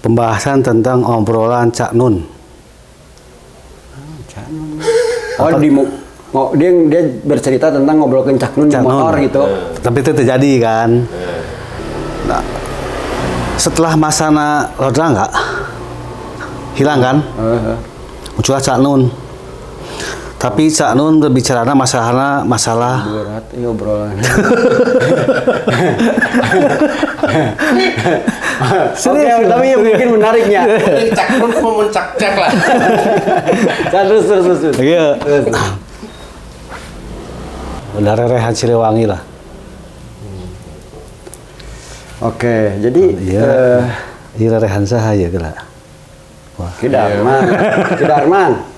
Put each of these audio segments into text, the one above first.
Pembahasan tentang obrolan Cak Nun. Cak Nun. Oh, di dia dia bercerita tentang ngobrolkeun Cak Nun di motor gitu. Tapi itu terjadi kan. Nah, setelah masana Lodra nggak hilang kan? Muncullah Cak Nun. Tapi Cak Nun berbicara masalahnya masalah berat ya obrolan. Oke, tapi ya mungkin menariknya. Cak Nun mau mencak-cak lah. Terus terus terus. Iya. Udah rerehan Siliwangi lah. Oke, jadi iya. Iya rerehan saha ya geura. Wah. Ki Darman. Ki Darman.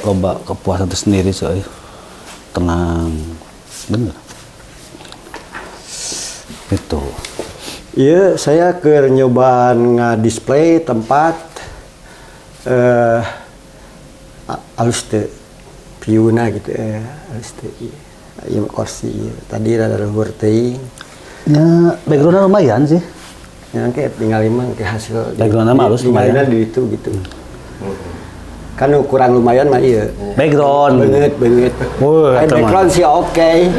Lomba kepuasan itu sendiri soalnya tenang bener itu. Iya, saya ke nyobaan nge-display tempat alus teu view-na gitu alus teu ieu kursi ieu. Tadi rada luhur teuing. Ya, background-nya lumayan sih. Ya, engke tinggal mah engke hasil background-nya mah halus lumayan. Di itu gitu. Kan ukuran lumayan mah iya. Background. Banget. Wah, background sih oke.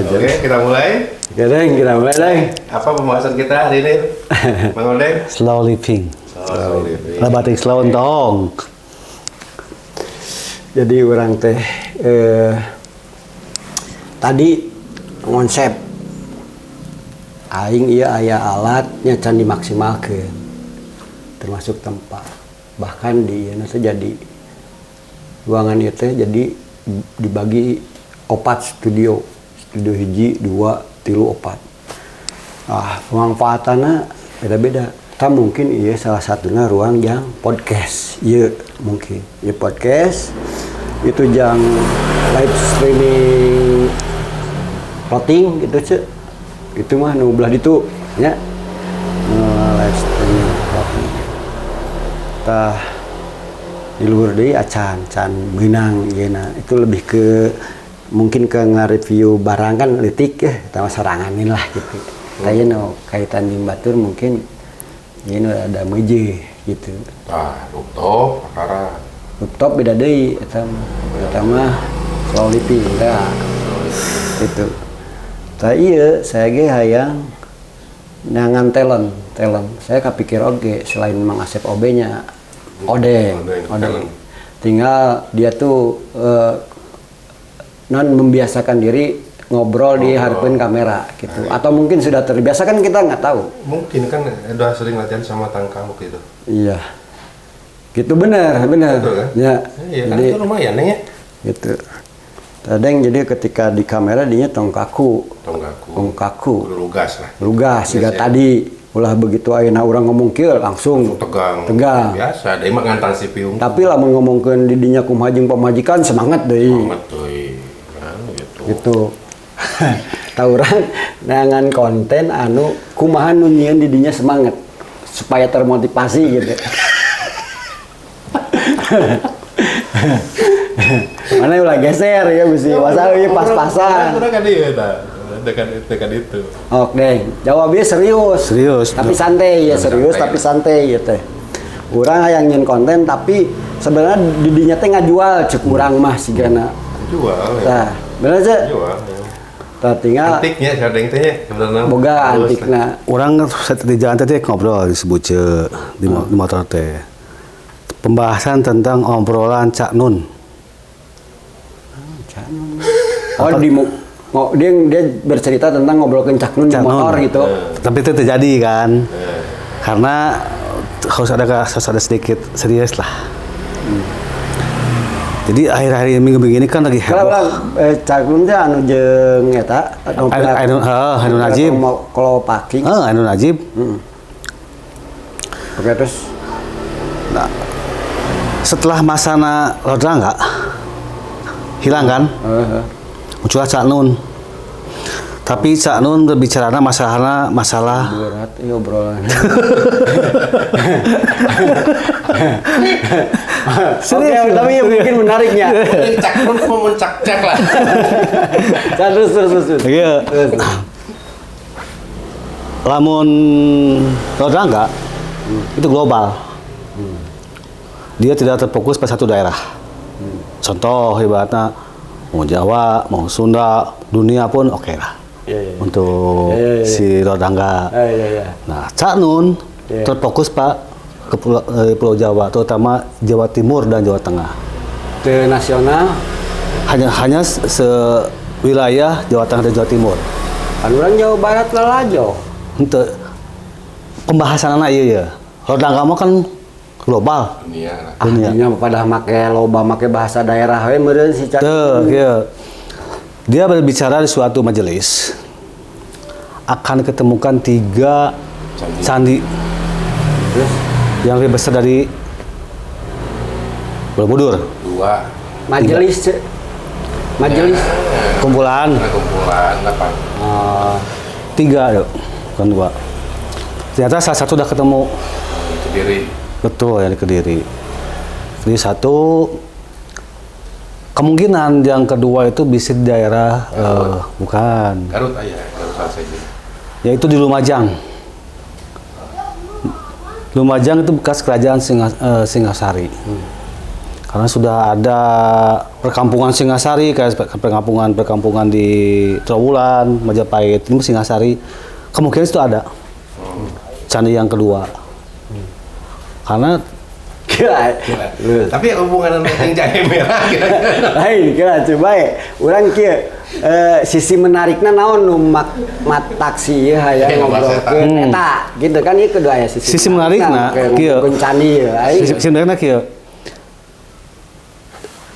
Oke, kita mulai. Oke, Deng, kita mulai, Deng. Apa pembahasan kita hari ini, Bang Odeng? Slow living. Slow living. Lebatik slow entong. Jadi orang teh tadi konsep aing ieu aya alatnya can dimaksimalkeun termasuk tempat, bahkan di ieu teh jadi ruangan ieu teh jadi dibagi 4 studio, studio 1, 2, 3, 4. Ah, pemanfaatanna beda-beda. Ta mungkin iya salah satunya ruang yang podcast, iya mungkin iya podcast itu yang live streaming plotting gitu cek, itu mah nu belah ditu nya live streaming plotting. Tah di luhur deui acan can meunang ieu na itu lebih ke mungkin ke nge-review barang kan leutik ya tah soranganin lah gitu. Tah ieu nu kaitan jeung batur mungkin ini ada meje gitu. Ah, rooftop, perkara. Rooftop beda deui eta mah. Eta mah slow living tah. Itu. Tah ieu saya ge hayang nangan talent, talent. Saya kapikir oge selain Mang Asep OB-nya, Odeng, Odeng. Tinggal dia tuh non membiasakan diri ngobrol di hareupeun kamera gitu. Nah, atau mungkin sudah terbiasa kan kita nggak tahu. Mungkin kan udah sering latihan sama tangkau gitu. Iya. Gitu benar, benar. Betul, kan? Ya. Iya, jadi, kan itu lumayan ya. Gitu. Tadeng jadi ketika di kamera dinya tong kaku. Tong kaku. Tong kaku. Lugas lah. Lugas siga tadi. Ulah begitu ayeuna urang ngomong kieu langsung tegang. Tegang. Biasa, deui mah ngantang si piung. Tapi lamun ngomongkeun di dinya kumaha jeung pamajikan semangat deui. Semangat deui. Kan gitu. Gitu. Tahu orang nangan konten anu kumaha nu nyieun di dinya semangat supaya termotivasi gitu. Mana ulah geser ya mesti wasal ieu pas-pasan. Urang kan ieu tah. Dekat itu. Oke, jawabnya serius. Serius. Tapi santai ya, serius tapi santai ya teh. Urang hayang nyieun konten tapi sebenarnya di dinya teh ngajual cek urang mah sigana. Jual. Tah, bener sih? Jual. Ya. Tah tinggal antiknya sadeng teh nya sebenarnya. Boga antikna. Urang di jalan teh ngobrol disebut di motor teh. Pembahasan tentang obrolan Cak Nun. Cak Nun. Oh, di dia dia bercerita tentang ngobrolkeun Cak Nun di motor gitu. Tapi itu terjadi kan. Karena harus ada sedikit serius lah. Jadi akhir-akhir minggu begini kan lagi heboh. Kalau Cak Nun teh anu jeung eta Anu Najib. Kalau parking. Anu Najib. Oke, terus Nah, setelah masana Lord Rangga hilang kan, Heeh. muncullah Cak Nun. Tapi Cak Nun berbicara masalahnya masalah Berat iya obrolan. Serius, Oke, tapi ya mungkin menariknya. Ini cak pun mau cak lah. Terus terus terus. Terus. Iya. Terus. Lamun Lord Rangga itu global. Dia tidak terfokus pada satu daerah. Contoh ibaratnya mau Jawa, mau Sunda, dunia pun oke lah. Iya. Untuk Iya. si Lord Rangga. Iya. Nah, Cak Nun terfokus Pak ke Pulau Jawa, terutama Jawa Timur dan Jawa Tengah. Ke nasional Hanya hanya sewilayah Jawa Tengah dan Jawa Timur. kan orang Jawa Barat lalajo. Untuk pembahasan anak iya ya. Lord Rangga mah kan global Dunia lah. dunia. Artinya pada make loba make bahasa daerah we meureun si Cak. Tuh, iya. Dia berbicara di suatu majelis akan ketemukan 3 Candi. candi Terus yang lebih besar dari Borobudur. 2. majelis Cek. Majelis. Kumpulan Ada kumpulan 8. Oh, 3, yuk. Bukan 2. Ternyata salah satu udah ketemu. Kediri. Betul, yang di Kediri. Jadi satu kemungkinan yang kedua itu bisa di daerah bukan, Garut aja, Garut saja. yaitu di Lumajang. Lumajang itu bekas kerajaan Singasari. Karena sudah ada perkampungan Singasari kayak perkampungan-perkampungan di Trowulan, Majapahit, ini Singasari. Kemungkinan itu ada. Candi yang kedua. Karena gila. Gila. Tapi hubungan yang jahe merah kira-kira. Lain kira coba ya. Urang kieu sisi menarikna naon nu mat taksi ieu hayang Eh, ngobrolkeun eta gitu kan ieu kedua aya sisi. Sisi menarikna, kieu. Kieu candi ieu. Aing sisi menariknya kieu.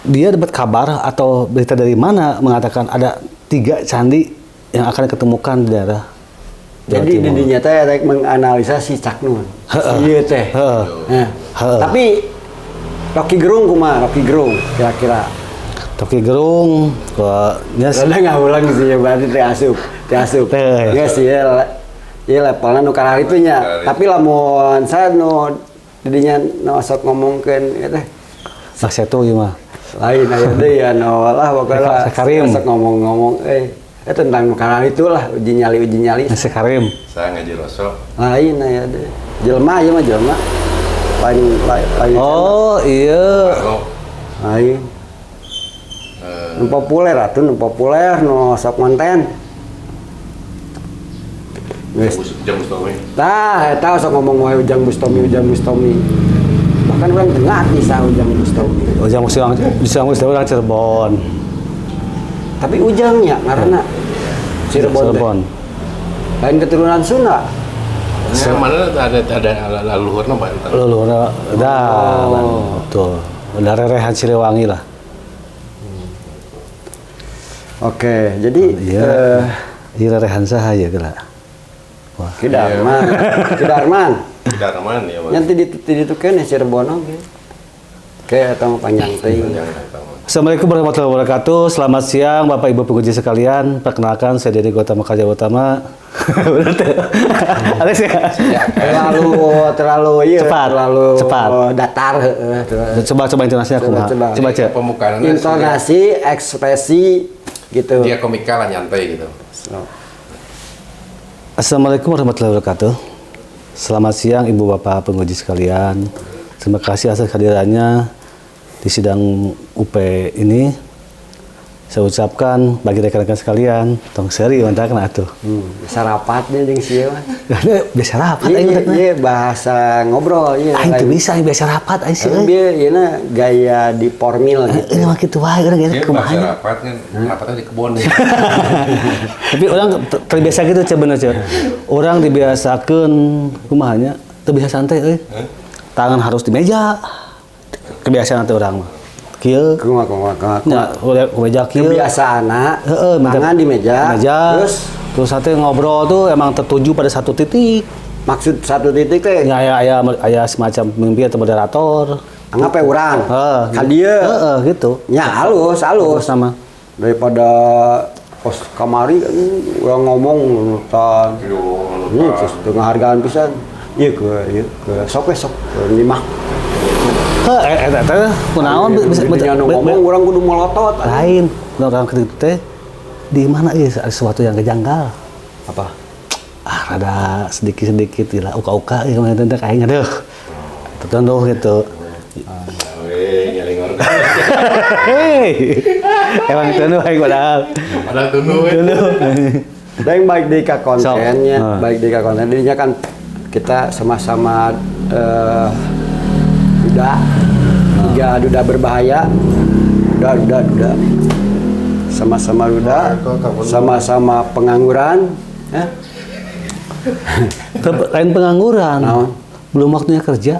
Dia dapat kabar atau berita dari mana mengatakan ada 3 candi yang akan diketemukan di daerah Jawa Jadi Timur. di dinya teh rek menganalisa si Cak Nun. Si ieu teh. Heeh. Nah, Heeh. tapi Rocky Gerung kumaha Rocky Gerung kira-kira? Rocky Gerung, nya Rada ngawulang sih ya berarti teh asup, teh asup. Teh. Ya sih ya, ya levelna nu kararitu nya. Tapi lamun saya nu didinya nu sok ngomongkeun ieu teh Mas Seto ieu mah. lain aya deui ya nu lah pokoknya Karim. sok ngomong-ngomong tentang nu kararitu lah uji nyali. Mas Karim. Saya ngaji rosok. Lain aya deui. Jelema ieu mah jelema. Lain lain. Oh, iya. Lalu Lain. Nu populer atuh nu populer nu sok konten. Geus. Ujang Bustomi. Tah, eta sok ngomong wae Ujang Bustomi, Ujang Bustomi. Bahkan urang teu ngarti saha Ujang Bustomi. Ujang Bustomi, Ujang Bustomi orang Cirebon. Tapi Ujangnya ngaranna Cirebon. Teh. Cirebon. Lain keturunan Sunda. Ya, mana ada leluhurna Banten. Leluhurna dah, Oh. betul. Udah rerehan Siliwangi lah. Oke, jadi Iya. Iya rerehan saha ya geura. Wah. Ki Darman, Ki Darman. Ki Darman ya, Mas. Yang ditukeun ya Cirebon oge. Oke, eta mah panjang teuing. Panjang eta mah. Assalamualaikum warahmatullahi wabarakatuh. Selamat siang Bapak Ibu penguji sekalian. Perkenalkan saya Deddy Gotama Karja Utama. Benar tuh. Ada sih. Terlalu iya, Cepat, terlalu cepat. Datar heeh, terlalu. Coba coba intonasinya Coba, kumaha. coba. Coba cek. Pembukaannya Intonasi, ekspresi gitu. Dia komikal lah nyantai gitu. So. Assalamualaikum warahmatullahi wabarakatuh. Selamat siang Ibu Bapak penguji sekalian. Terima kasih atas kehadirannya di sidang UP ini. Saya ucapkan bagi rekan-rekan sekalian, tong seri mantap atuh. Sarapatnya jeung sieu mah. Biasa rapat Iya, aing iya, teh. iya, bahasa ngobrol iya. Aing teu bisa aing biasa rapat aing sih. Tapi dia ieu na gaya di formil gitu. Ini mah kitu wae urang Dia gitu kumaha. bahasa rapat kan, rapatnya di kebun. Tapi orang terbiasa gitu cek bener cek. Orang dibiasakeun kumaha nya, teu bisa santai euy. Tangan harus di meja. Kebiasaan teh urang mah. Kieu Kumaha kumaha kumaha. nya udah ke meja kieu. Kebiasaanna Heeh, tangan di meja, Meja. terus Terus sate ngobrol tuh emang tertuju pada satu titik. Maksud satu titik teh? Ya, aya aya aya semacam pemimpin atau moderator. Anggap ya urang. Heeh. Ka dieu. Heeh, gitu. Ya halus, halus. Sama. Daripada pos kamari kan urang ngomong nurutan. Ini terus penghargaan pisan. Iya ke, iya ke sok we sok ke nyimak. Heh, eta teh kunaon bisa Bisa ngomong urang kudu melotot. Lain. Orang kitu teh di mana ieu ada sesuatu yang kejanggal. Apa? Ah, rada sedikit-sedikit lah uka-uka ya kemarin teh aing aduh. Tertentu gitu. Weh, ngelingor. Hei. Emang tunduh aing padahal. Padahal tunduh we. Tunduh. Dan yang baik di ka kontennya, Sok. baik di ka konten dirinya kan kita sama-sama duda, tiga duda berbahaya, duda, duda, duda, sama-sama duda, sama-sama pengangguran, ya. Lain pengangguran. Naon? Belum waktunya kerja.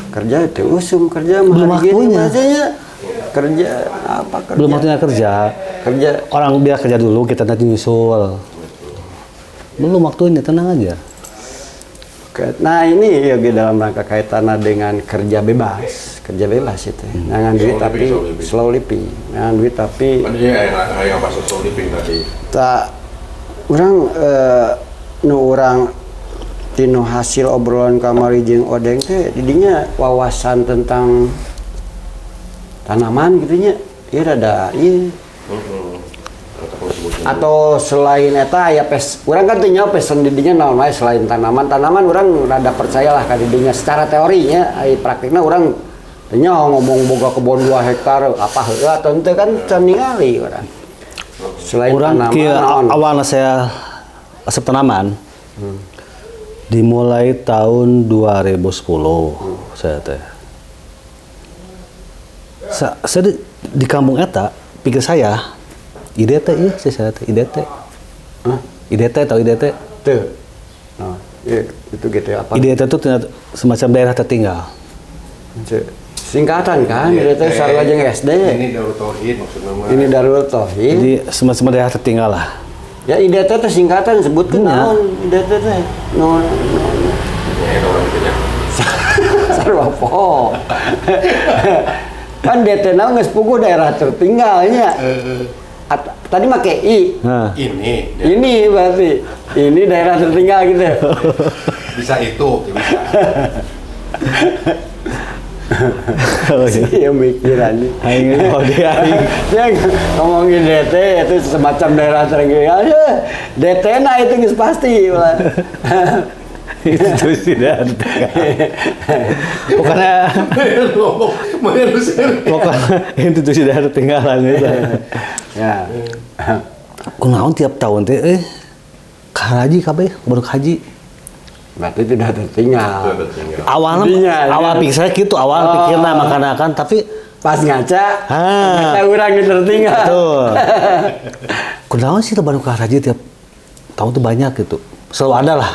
Kerja itu usum kerja mah Belum hari gini waktunya. masanya. Kerja apa kerja? Belum waktunya kerja. Kerja. Orang dia kerja dulu, kita nanti nyusul. Belum waktunya, tenang aja. Oke, nah ini ya dalam rangka kaitannya dengan kerja bebas itu. Nangan duit Slow tapi living, slow living. Slow living, nangan duit tapi Kan dia yang apa slow living tadi. Tak urang nu urang tinu hasil obrolan kamari jeung Odeng teh didinya wawasan tentang tanaman gitu nya, ieu rada ieu. Atau selain eta aya pes urang kan teu nyaho pesen didinya naon wae selain tanaman. Tanaman urang rada percayalah ka didinya secara teorinya, ai praktikna urang teu nyaho ngomong boga kebon 2 hektar apa heula atau henteu kan can ningali urang. Selain Urang tanaman kieu naon? Awalnya saya asup tanaman. Dimulai tahun 2010 saya teh. Saya di kampung eta pikir saya IDT iya sih saya teh IDT. Hah? IDT atau IDT? Teu. Nah, iya, itu gitu apa? IDT itu ternyata semacam daerah tertinggal. Singkatan kan, IDT sarua jeung SD. Ini Darul Tauhid maksudnya mah. Ini Darul Tauhid. Jadi semacam daerah tertinggal lah. Ya IDT teh singkatan sebutkeun Iya. naon IDT teh. No, no, Ya, itu orang gitu ya. Sarua poho. Kan DT naon geus puguh daerah tertinggalnya. Tadi make I. Nah, Ini ya. Ini berarti ini daerah tertinggal gitu. Bisa itu, ya bisa. Oh, iya. Iya mikiran. Aing oh dia aing. Dia ngomongin DT itu semacam daerah tertinggal. Ya, DT nah itu geus pasti. Itu sih daerah tertinggal. Bukannya Ngomong, mau lu serius. Pokoknya institusi daerah tertinggalan gitu. Ya. Kunaon tiap tahun teh ka haji kabeh baru haji. Berarti tidak tertinggal. Tertinggal. Awalnya Jadinya, awal ya. pikir saya gitu, awal Oh. pikirna makana kan tapi pas ngaca, Ah. ternyata orang yang tertinggal. Betul. Kunaon sih baru ka haji tiap tahun tuh banyak gitu. Selalu ada lah.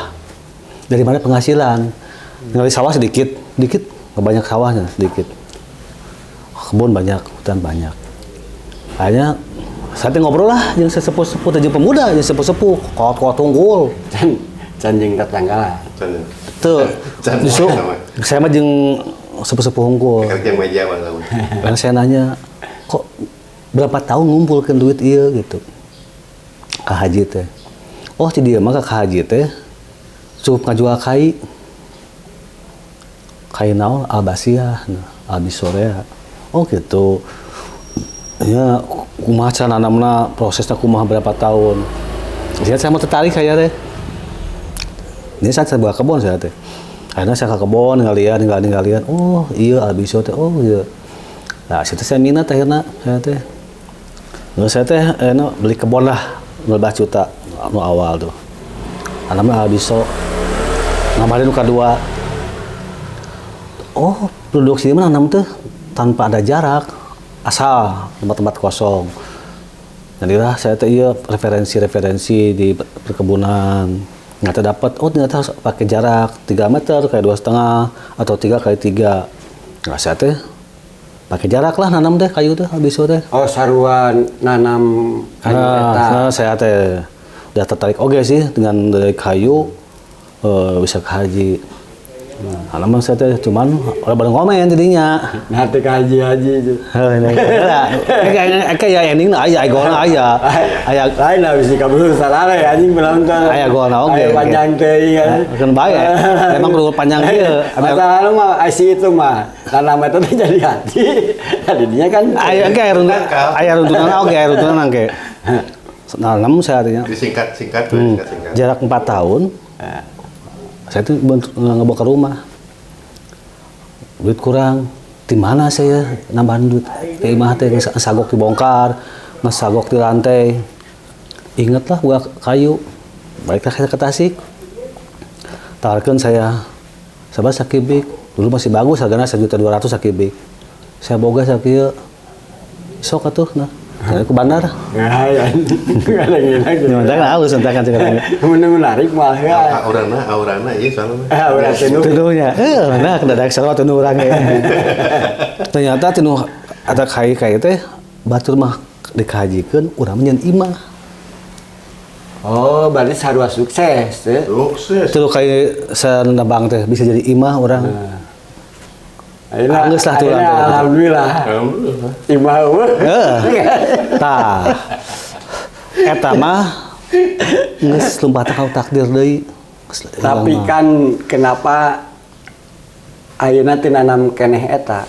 Dari mana penghasilan? Ngali sawah sedikit, dikit, nggak banyak sawahnya sedikit. Kebun banyak, hutan banyak. Akhirnya saya teh ngobrol lah jeung sesepuh-sepuh teh jeung pemuda, jeung sesepuh-sepuh, kolot-kolot tunggul. Can, can jeung tetangga lah. Tuh, Can justru sama. Saya mah jeung sepuh-sepuh unggul. Kerja meja mah tahu. Dan saya nanya, kok berapa tahun ngumpulkan duit iya gitu ke haji teh. Oh, di dia mah ke haji teh cukup ngajual kai. Kai naon albasiah, nah, albisorea. Oh gitu. Ya, kumaha cara nanamna, prosesnya kumaha berapa tahun. Jadi saya mau tertarik saya teh. Ini saya buka kebun saya teh. Akhirnya saya ke kebun ngalian, ngalian, ngalian. Oh iya albiso teh, oh iya. Nah, situ saya minat akhirnya saya teh. Lalu saya teh no, beli kebun lah 15 juta anu awal tuh. Nanamna albiso. Namarin nu kadua. Oh, produksi mah nanam teh tanpa ada jarak, asal tempat-tempat kosong. Jadilah saya teh iya referensi-referensi di perkebunan. Ternyata dapat, oh ternyata harus pakai jarak 3 meter kali 2,5 atau 3 kali 3. Nah, saya teh pakai jarak lah nanam teh kayu teh habis teh. Oh, sarua nanam kayu Nah, eta. nah, saya teh udah tertarik oke sih dengan dari kayu. Bisa ke haji. Nah, mah saya teh cuman orang bareng komen jadinya. Nah, teh haji-haji itu. Heuh, nah, kayak ending aya, golna aya. Aya. Lain lah bisa kabur salah ya anjing penonton. Aya golna oge. Aya panjang teh kan. Kan bae. Emang kudu panjang ieu. Masalah mah IC itu mah tanam itu teh jadi haji. Jadinya kan aya ge aya runtunan oge, aya runtunan engke. Nah, namun saya artinya Disingkat-singkat, singkat-singkat. Jarak 4 tahun. Saya tuh ngebawa ke rumah. Duit kurang. Di mana saya nambahan duit? Di imah teh sagok dibongkar, ngesagok di lantai. Ingatlah gua kayu. Baliklah saya ke Tasik. Tawarkan saya sabar sakibik. Dulu masih bagus harganya 1.200.000 sakibik. Saya boga sakieu. Sok atuh nah. Saya ke bandar. Nah, ya. Nggak halus entah kan sekarang. Menarik malah ya. Aurana iya soalnya. Aura tenu. Tenuhnya. Nah, kedadak sarua tenu urang ya. Ternyata tenu ada kai-kai teh batur mah dikahajikeun urang nyeun imah. Oh, berarti sarua sukses teh. Sukses. Teu kai sanebang teh bisa jadi imah urang. Ayeuna Anggeus lah tuh ayeuna urang teh. Alhamdulillah. Alhamdulillah. Imah eueuh. Heeh. Tah. Eta mah geus lumpat ka takdir deui. Tapi kan kenapa ayeuna teu nanam keneh eta?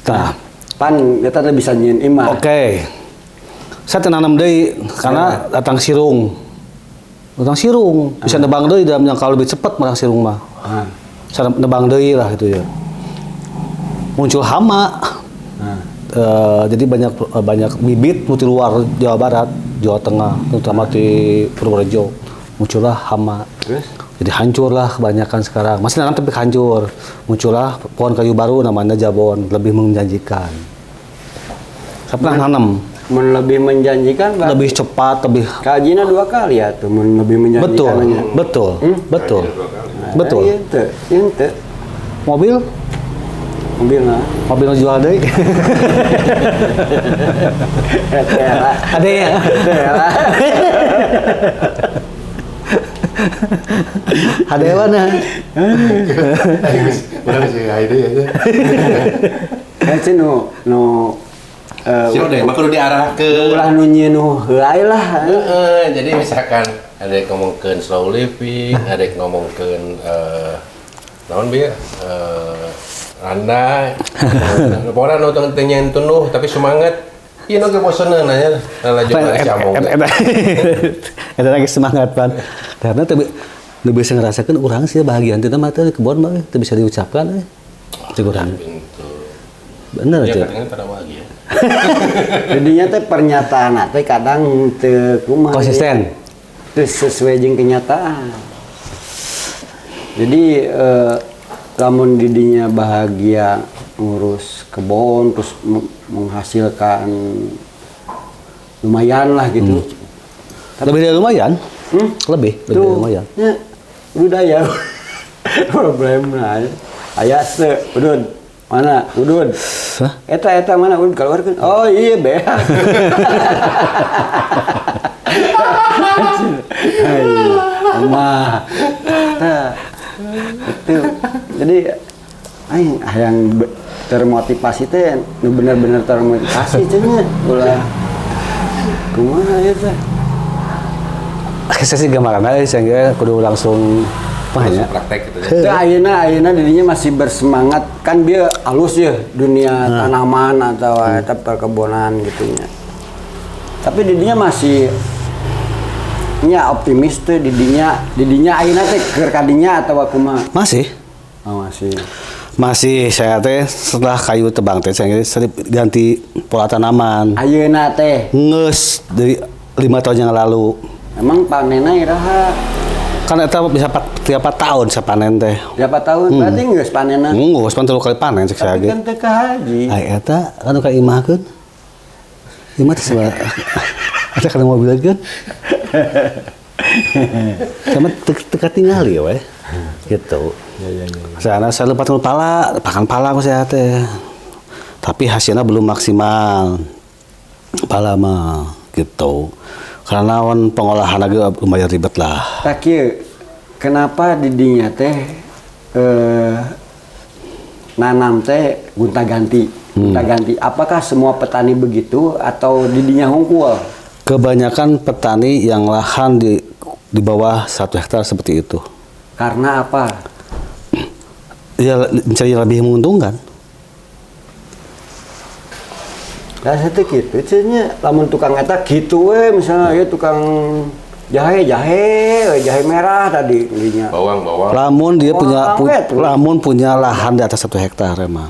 Tah. Pan eta teh bisa nyieun imah. Oke. Saya teu nanam deui karena datang sirung. Datang sirung, bisa nebang deui dalam jangka lebih cepat malah sirung mah. Saya nebang deui lah itu ya. Muncul hama. Jadi banyak bibit di luar Jawa Barat, Jawa Tengah, terutama di Purworejo. Muncullah hama. Terus? Jadi hancurlah kebanyakan sekarang. Masih nanam tapi hancur. Muncullah pohon kayu baru namanya jabon, lebih menjanjikan. Saya pernah nanam. Mun lebih menjanjikan, Pak? Lebih cepat, lebih Kajina 2 kali ya tuh, mun lebih menjanjikan. Betul, Aja. Betul, betul. Nah, Betul. iya teu, iya teu. Mobil? Mobil mah. Mobil nu jual deui. Tera. Ada ya? Tera. Ada yang mana? Urang sih ide ya. Kan sih nu Siapa deh, mah kudu diarah ke ulah nu nyieun nu heulai lah. Heeh, jadi misalkan ada yang ngomongkeun slow living, ada yang ngomongkeun naon bieu? Randa. Pokoknya nu teu nyen tunduh tapi semangat. Iya nu ge boseneun nya lalajo camong. Eta lagi semangat pan. Karena teu bisa ngerasakeun urang sih bahagia teh mah teh di kebon mah teu bisa diucapkan euy. Cek urang. Bener Ya, aja. katanya pada bahagia. Jadinya teh pernyataan teh kadang teu kumaha. Konsisten. Teu sesuai jeung kenyataan. Jadi lamun didinya bahagia ngurus kebon terus menghasilkan lumayan lah gitu. Tapi, lebih dari lumayan? Lebih dari Tuh, lumayan. Ya, udah ya. Problem lah. Aya se, udud. Mana? Udud. Hah? Eta mana udud keluarkeun? Oh iya beak. Mah. Tah. Itu. Jadi aing hayang termotivasi teh nu bener-bener termotivasi cenah ulah kumaha ieu teh. Saya sih gambaran aja sehingga kudu langsung Langsung banyak. Praktek gitu ya. Teu ayeuna dirinya masih bersemangat kan dia halus ya dunia tanaman atau eta perkebunan gitu nya. Tapi didinya masih nya optimis teh didinya ayeuna teh keur kadinya atau kumaha? Masih. Oh, masih. Masih saya teh setelah kayu tebang teh saya ganti pola tanaman. Ayeuna teh Ngeus dari 5 tahun yang lalu. Emang panenna iraha? Kan eta bisa tiap 4 tahun saya panen teh. Tiap 4 tahun? Berarti geus panenna? Geus, pan 3 kali panen cek saya Tapi ge. kan teu ka haji. Ai eta kan ka imahkeun. Imah teh sebenarnya. Eta kana mobil kan. Sama teu katingali we. Gitu. Ya, ya, ya. Saya lupa tunggu pala, pakan pala aku saya teh. Tapi hasilnya belum maksimal. Pala mah gitu. Karena on pengolahan lagi lumayan ribet lah. Tak kieu. Kenapa didinya teh nanam teh gonta-ganti, gonta-ganti. Apakah semua petani begitu atau didinya hungkul? Kebanyakan petani yang lahan di bawah 1 hektar seperti itu. Karena apa? Ya, mencari lebih menguntungkan. Lah saya teh kitu cenah lamun tukang eta kitu we, misalnya ya tukang jahe, jahe we, jahe merah tadi dinya. Bawang, bawang. Lamun dia punya Bawang we tuh. Lamun punya lahan di atas 1 hektar emang.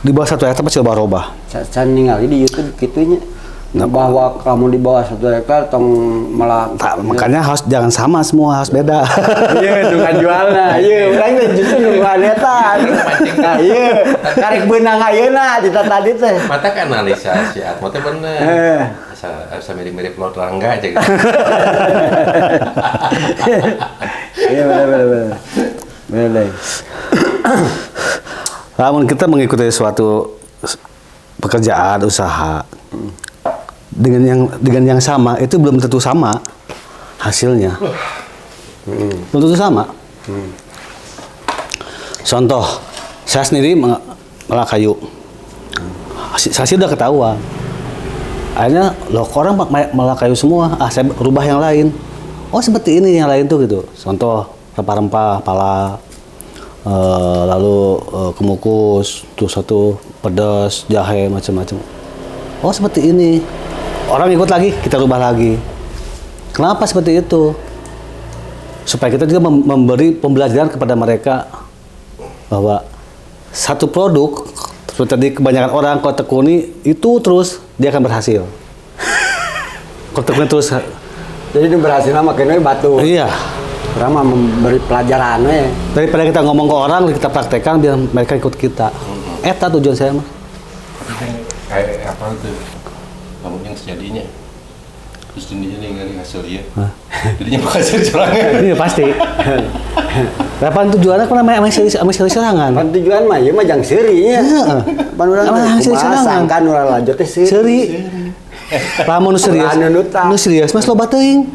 Di bawah 1 hektar pasti robah-robah. Can ningali di YouTube kitunya bahwa kamu di bawah 1 hektar tong melak. Tak, makanya harus jangan sama semua, harus beda. Iya, nu ngajualna. Iya, urang teh justru nungguan eta. Nah, iya, karek beunang ayeuna cita tadi teh. Mata kan analisa si Atmo teh bener. Asa asa mirip-mirip Lord Rangga aja gitu. Iya, bener bener bener. Bener deh. Lamun kita mengikuti suatu pekerjaan, usaha dengan yang sama itu belum tentu sama hasilnya. Belum tentu sama. Contoh, saya sendiri melak kayu. Hasil udah ketahuan. Akhirnya, loh, kok orang melak kayu semua? Ah, saya rubah yang lain. Oh, seperti ini yang lain tuh gitu. Contoh, rempah-rempah, pala, lalu kemukus, terus satu pedas, jahe, macam-macam. Oh, seperti ini. Orang ikut lagi, kita rubah lagi. Kenapa seperti itu? Supaya kita juga memberi pembelajaran kepada mereka bahwa satu produk seperti tadi, kebanyakan orang kalau tekuni itu terus dia akan berhasil. Kalau tekuni terus. Jadi nu berhasil mah kena batu. Iya. Urang mah memberi pelajaran we. Daripada kita ngomong ke orang, kita praktekkan biar mereka ikut kita. Eta tujuan saya mah. Kayak apa tuh? Lamun yang sejadinya. Terus jadinya ningali hasil dia. Jadinya bakal jadi sorangan. Iya pasti. Kapan tujuannya kan namanya sama seri serangan. Pan tujuan mah ieu mah jang seuri nya. Heeh. Pan urang Emang teh hasil kumaha serangan. Sangkan urang lanjut teh seuri. Seuri. Lamun nu serius. Anu nuta. Nu serius mas loba teuing.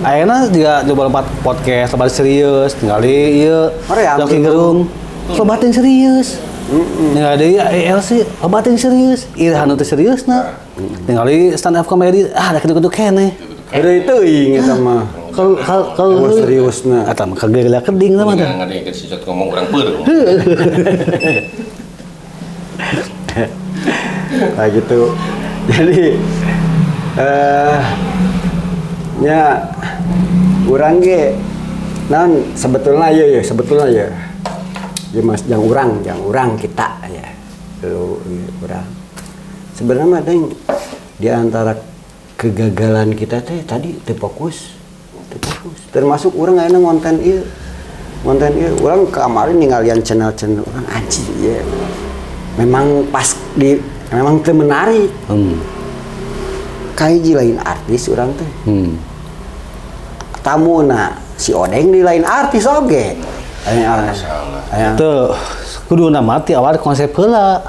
Ayeuna juga coba lompat podcast, loba serius, ningali ieu Hoream Rocky gitu. Gerung. Loba teuing serius. Ningali deui ALC, loba teuing serius. Iraha nu teu seriusna. Ningali stand up comedy, ah da kitu-kitu keneh. Heureuy teuing eta mah. Kalau kalau kalau Oh, seriusna. Eta mah kagak keding mah teh. Nggak ada yang si Cot ngomong orang peur. Kayak gitu. Jadi nya urang ge naon sebetulnya ya, ya sebetulnya ya. Ya Mas, jangan urang kita ya. Lu ya, urang. Sebenarnya mah ada yang di antara kegagalan kita teh tadi teu fokus. Teu fokus. Termasuk urang ayeuna ngonten ieu. Konten ieu urang kemarin ningalian channel-channel urang, anjing ieu. Memang pas di memang teu menarik. Kahiji, lain artis urang teh. Tamuna si Odeng di lain artis oge. Lain artis. Aya. Tuh, kudu mati awal konsep heula.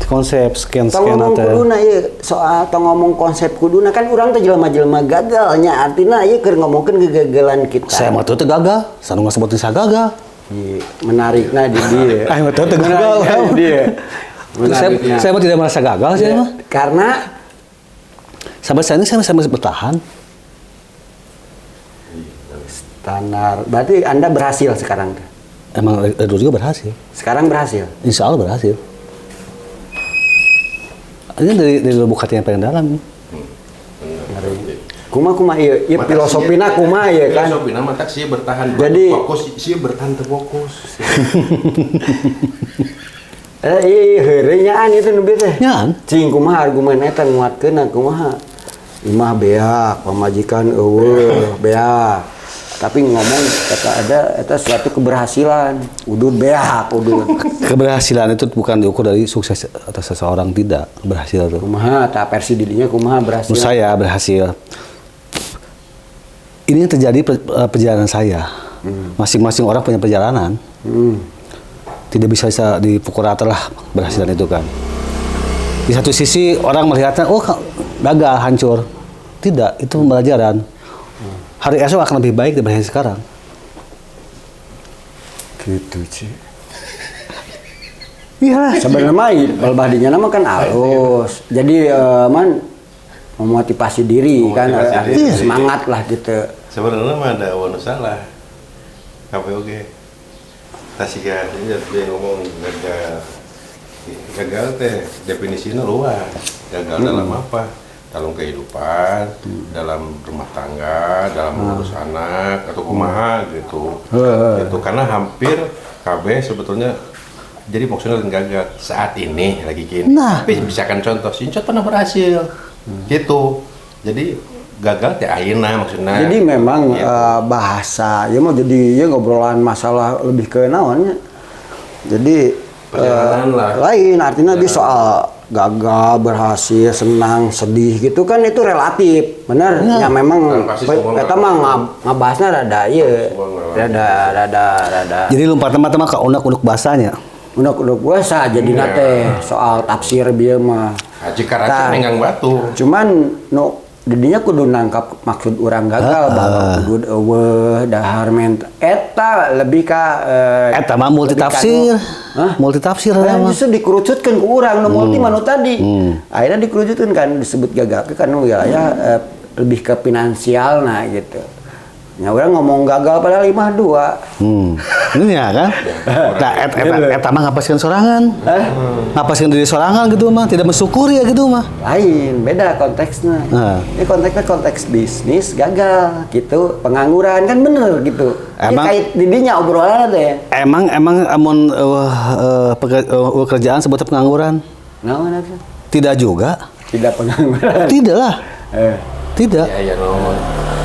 Konsep scan Tong scan ngomong teh. Kuduna ieu soal tong ngomong konsep kuduna, kan urang teh jelema-jelema gagal nya, artina ieu keur ngomongkeun kegagalan kita. Saya mah teu gagal, sanu ngasebutin saya gagal. Iya, menarikna di dia. Ah, mah teu gagal. Menarikna di dia. Saya, Menarikna. saya mah tidak merasa gagal saya mah. Karena Sampai saat ini saya masih bertahan. Standar. Berarti Anda berhasil sekarang tuh. Emang dari dulu juga berhasil. Sekarang berhasil. Insya Allah berhasil. Ini dari lubuk hati yang paling dalam. Kumaha kumaha ieu? Ieu filosofina kumaha ieu kan? Filosofina matak sih bertahan. Jadi- Fokus sih, bertahan terfokus. Eh, iya, heureuy nyaan itu nu bieu teh. Nyaan. Cing kumaha argumen eta nguatkeun kumaha? Imah beak, pamajikan euweuh, beak. Tapi ngomong kata ada eta suatu keberhasilan. Udud beak, udud. Keberhasilan itu bukan diukur dari sukses atau seseorang, tidak. Berhasil itu. Kumaha tah versi dirinya, kumaha berhasil? Menurut saya berhasil. Ini yang terjadi perjalanan saya. Masing-masing orang punya perjalanan. Tidak bisa bisa dipukul rata lah berhasilan itu kan. Di satu sisi orang melihatnya, oh gagal, hancur. Tidak, itu pembelajaran. Hari esok akan lebih baik daripada hari sekarang. Gitu sih. Iya. Sebenarnya mah balbah dinya mah kan halus. Jadi man memotivasi diri kan, Memotivasi diri. Semangat lah gitu. Sebenarnya mah ada awan salah. KPOG. Tasikan ini dia ngomong gagal. Gagal teh definisinya luas. Gagal dalam apa? Dalam kehidupan, dalam rumah tangga, dalam mengurus anak atau kumaha gitu. Gitu karena hampir KB sebetulnya jadi maksudnya lain gagal saat ini lagi gini. Nah. Tapi bisa kan contoh, Sincot pernah berhasil. Gitu. Jadi gagal teh ayeuna maksudnya. Jadi memang Gitu. Bahasa ya mau jadi ya ngobrolan masalah lebih ke naonnya. Jadi Perjalanan lah. Lain artinya di soal gagal, berhasil, senang, sedih gitu kan itu relatif. Bener? Ya memang Kan pasti semua eta mah ngabahasna rada ieu. Semua ngalamin. Rada rada rada Jadi lompat teman-teman ke unek-unek bahasanya. Unek-unek bahasa jadi Iya. teh soal tafsir bieu mah. Haji karaca Tah. nenggang batu. Cuman nu didinya kudu nangkap maksud urang gagal bahwa kudu euweuh dahar eta lebih ka Eta mah multi lebih ka tafsir. Hah? Multi tafsir Kan eta mah. justru dikerucutkan ke urang nu multi mah nu tadi. Akhirnya dikerucutkan kan disebut gagal ke kan wilayah lebih ke finansial nah gitu. Ya urang ngomong gagal padahal lima dua. Ini ya kan? Nah, eta mah ngapaskeun sorangan. Ngapaskeun diri sorangan gitu mah, tidak mensyukuri ya gitu mah. Lain, beda konteksnya. Nah. Ini konteksnya konteks bisnis gagal gitu, pengangguran kan bener gitu. Ini kait didinya obrolan teh. Emang emang amun kerjaan sebutnya pengangguran? Nah, mana tuh? Tidak juga. Tidak pengangguran. Tidak lah. Tidak. Ya ya no.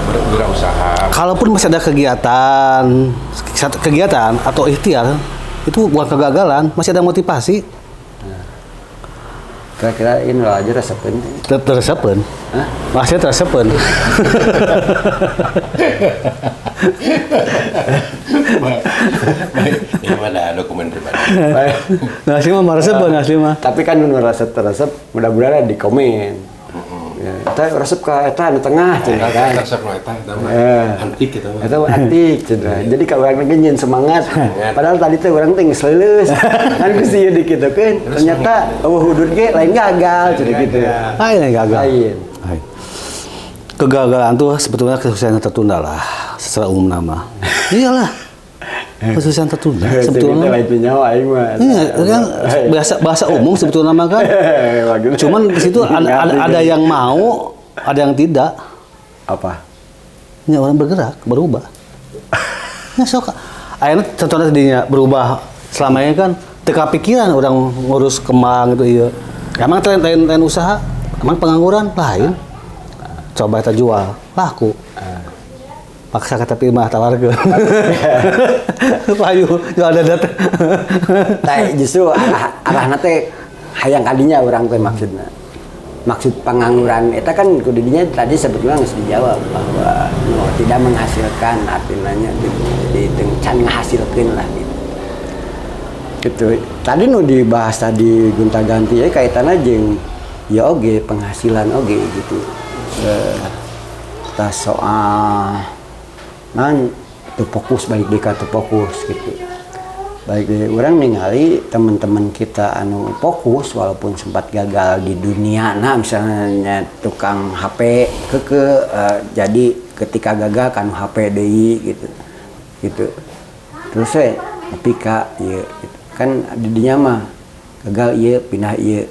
Berwirausaha. Kalaupun masih ada kegiatan, satu kegiatan atau ikhtiar, itu bukan kegagalan, masih ada motivasi. Kira-kira ini lah aja resepeun. Teresepeun. Hah? Maksudnya teresepeun. Ini mah ada dokumen pribadi. Nah, asli mah meresepeun asli mah. Tapi kan nu resep teresep mudah-mudahan ada di komen. Ya, eta resep ka eta anu tengah cenah kan. Resep nu eta eta mah antik gitu mah. Eta mah antik cenah. Jadi kalau urang lagi nyeun semangat. Padahal tadi teh urang teh geus leuleus. Kan geus ieu dikitukeun. Ternyata euweuh hudud ge lain gagal cenah gitu. Lain yang gagal. Lain. Lain. Kegagalan tuh sebetulnya kesuksesan tertunda lah secara umum nama. Iyalah. Kesuksesan tertunda sebetulnya. Lain nyawa aing mah. Iya, kan bahasa bahasa umum sebetulnya mah kan. Cuman di situ ada yang mau, ada yang tidak. Apa? Ya orang bergerak, berubah. Ya sok. Akhirnya contohnya tadinya berubah selama ini kan teka pikiran orang ngurus kembang gitu iya. Emang tren usaha, emang pengangguran lain. Coba kita jual, laku. Paksa kata mah tawarkeun. Payu jual dadat. Tah justru arahna teh hayang kadinya urang teh maksudna. Maksud pengangguran eta kan kudu dinya tadi sebetulnya geus dijawab bahwa no, tidak menghasilkan artinya di can ngahasilkeun lah gitu. Gitu. Tadi nu dibahas tadi gonta-ganti ya kaitannya jeung ya oge penghasilan oge gitu. Tah soal man teu fokus balik deui ka teu fokus gitu. Baik dari orang ningali teman-teman kita anu fokus walaupun sempat gagal di dunia nah misalnya tukang HP ke jadi ketika gagal kan HP deui gitu. Gitu. Terus saya nepi ka ieu gitu. Kan di dinya mah gagal ieu pindah ieu.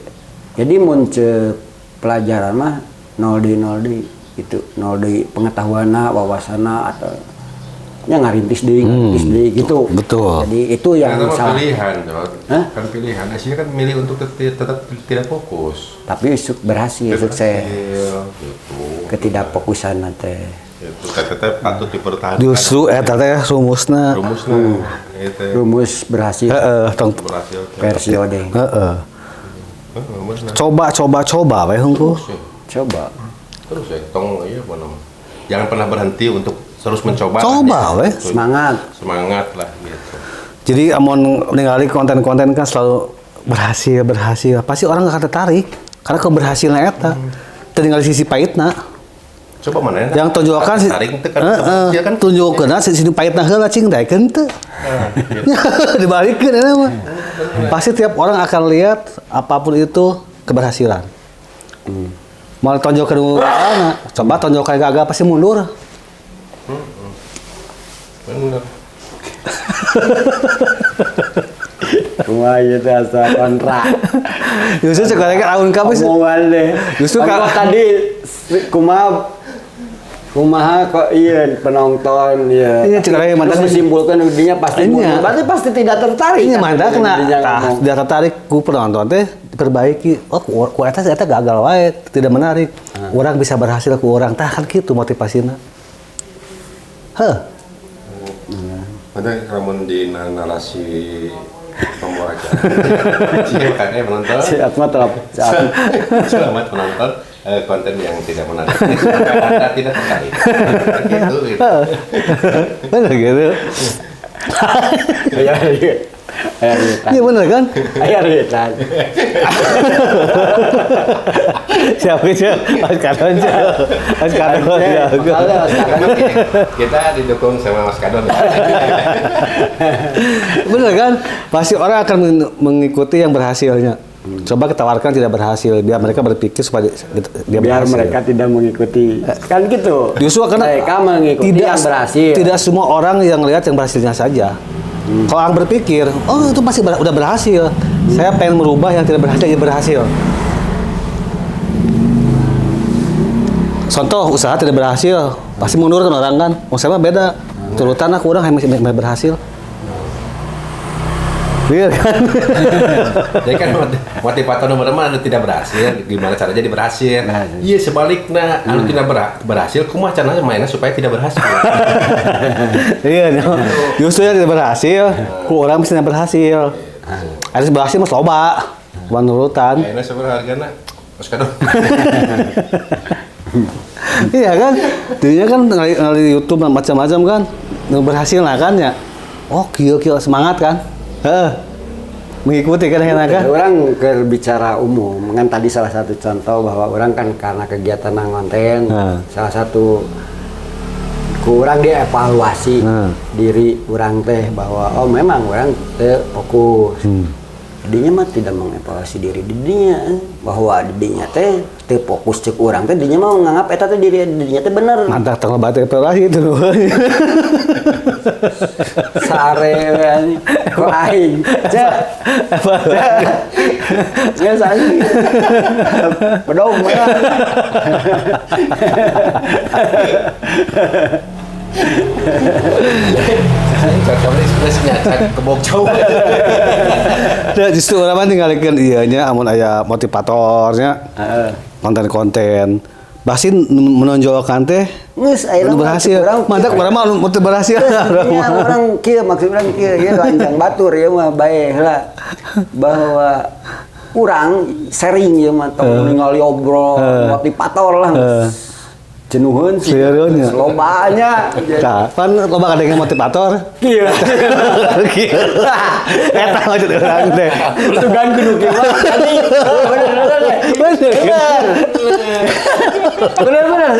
Jadi mun ceuk pelajaran mah nol deui nol deui gitu. Nol deui pengetahuanna, wawasanna atau nya ngarintis deui, ngarintis deui gitu. Betul. Jadi itu yang Karena mah salah. Pilihan, Jod. Hah? Kan pilihan. Aslinya kan milih untuk tetap tidak fokus. Tapi berhasil, sukses. Berhasil, gitu. Ketidakfokusan teh. Itu tetap patut dipertahankan. Justru eta teh rumusna. Rumusna. Itu Rumus berhasil Heeh, tong berhasil. Teh. versi Odeng. Heeh. Heeh, benar. Coba coba coba we hungkul. Terus ya. Coba. Terus ya, tong iya apa namanya. Jangan pernah berhenti untuk terus mencoba. Coba, lah, weh. gitu. Semangat. Semangat lah gitu. Jadi amun ningali konten-konten kan selalu berhasil, berhasil. Pasti orang akan tertarik karena keberhasilan eta. Teu ningali sisi pahitna. Coba mana? Yang tonjolkan sih, tarik teu kan, kan tunjukkeun si sini pahitna heula cing daekeun teu. Dibalikeun eta mah. Pasti tiap orang akan lihat apapun itu keberhasilan. Mau tonjolkeun nu gagalna, coba tonjolkan gagal pasti mundur. Bener. Kumaha ieu teh asa kontra. Justru sekarang kan aun kabeh. Omongan deh. Justru tadi kumaha kumaha kok iya penonton iya. Iya, cek orangnya terus mantan. Disimpulkan dinya pasti Iya. mundur. Berarti pasti tidak tertarik. Ini kan? mantap kena Dinya tah ngomong. tidak tertarik ku penonton teh diperbaiki. Oh, ku eta eta gagal wae, tidak menarik. Orang bisa berhasil ku orang tah kan kitu motivasina. Heh. Ada lamun di narasi pembawa acara. Silakan penonton. Si Atma telah si Atma. Selamat menonton konten yang tidak menarik. Semoga Anda tidak tertarik. Gitu, gitu. Bener gitu. Iya iya. Aya ritan. Iya bener kan? Aya ritan. Siapa sih? Mas Kadon. Mas Kadon. Ya. Makanya Mas Kadon. Kita didukung sama Mas Kadon. Bener kan? Pasti orang akan mengikuti yang berhasilnya. Coba ketawarkan tidak berhasil, biar mereka berpikir supaya dia Biar berhasil. mereka tidak mengikuti. Kan gitu. Justru karena mereka mengikuti tidak, yang berhasil. Tidak semua orang yang lihat yang berhasilnya saja. Kalau orang berpikir, oh itu pasti udah berhasil. Saya pengen merubah yang tidak berhasil jadi berhasil. Contoh usaha tidak berhasil, pasti mundur kan orang kan. Oh saya mah beda. Turutan aku orang yang masih berhasil. Iya kan? Jadi kan motivator nomor 5 anu tidak berhasil, gimana caranya jadi berhasil? Iya sebaliknya, anu tidak berhasil, kumaha caranya mainnya supaya tidak berhasil? Iya, no. Justru yang tidak berhasil, ku orang bisa berhasil. Harus berhasil mah loba, bukan nurutan. Kayaknya seberapa hargana? Mas Kadon. Iya kan? Dirinya kan ngali YouTube macam-macam kan, berhasil lah kan ya. Oh, kieu kieu semangat kan? Heeh. Mengikuti kan enak kan? Orang berbicara umum, kan tadi salah satu contoh bahwa orang kan karena kegiatan ngonten, salah satu kurang dia evaluasi diri orang teh bahwa oh memang orang teh fokus. Dinya mah tidak mengevaluasi diri dinya bahwa dinya teh teu fokus cek urang teh dinya mah nganggap eta teh diri dinya teh bener. Mantap tong lebat evaluasi itu. Sare we kok aing. Cek. Geus aing. Bedog mah. Nah, justru orang mah ningalikeun ieu nya amun aya motivatornya. Konten-konten. Pasti menonjolkan teh geus aya berhasil. Mantap urang mah anu teu berhasil. Iya, orang kieu maksud urang kieu ieu lancang batur ieu mah bae heula. Bahwa urang sering ieu mah tong ningali obrol motivator lah. Jenuhun sih. Lobanya. Tah, pan loba kadang motivator. Kieu. Kieu. Eta maksud urang teh. Sugan kudu kieu mah tadi. Bener. Bener.